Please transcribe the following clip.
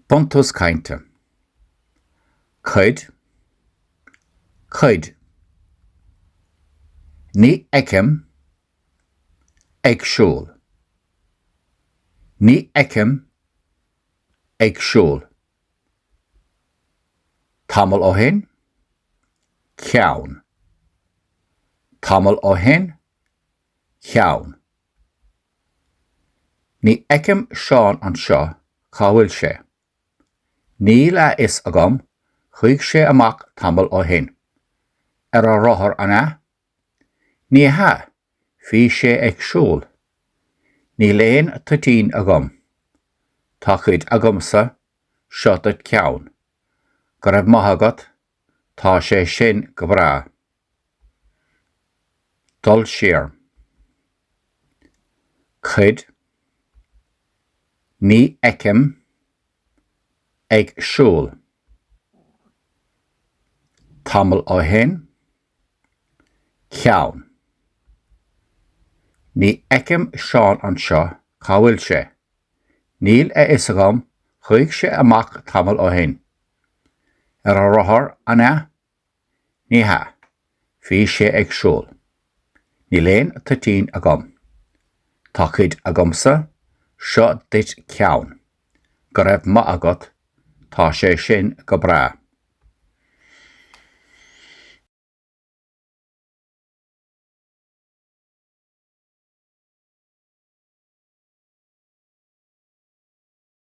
Buntús cainte. Cuid. Cuid. Ní fheicim. Ag siúl. Ní fheicim. Ag siúl. Tamall ó shin. Ceann. Tamall ó shin. Ceann. Ní fheicim Seán anseo, cá bhfuil sé? Níl a fhios agam, chuaigh sé amach tamall ó shin. Ar a rothar, an ea? Ní hea, bhí sé ag siúl. Níl aon toitín agam. Tá cuid agamsa, seo duit ceann. Go raibh maith agat, tá sé sin go breá. Dul siar. Cuid. Ní fheicim. Ag siúl. Tamall ó shin. Ceann. Ní fheicim Seán anseo, cá bhfuil sé? Níl a fhios agam, chuaigh sé amach tamall ó shin. Ar a rothar, an ea? Ní hea. Bhí sé ag siúl. Níl aon toitín agam. Tá cuid agamsa, seo duit ceann. Go raibh maith agat, tá sé sin go breá.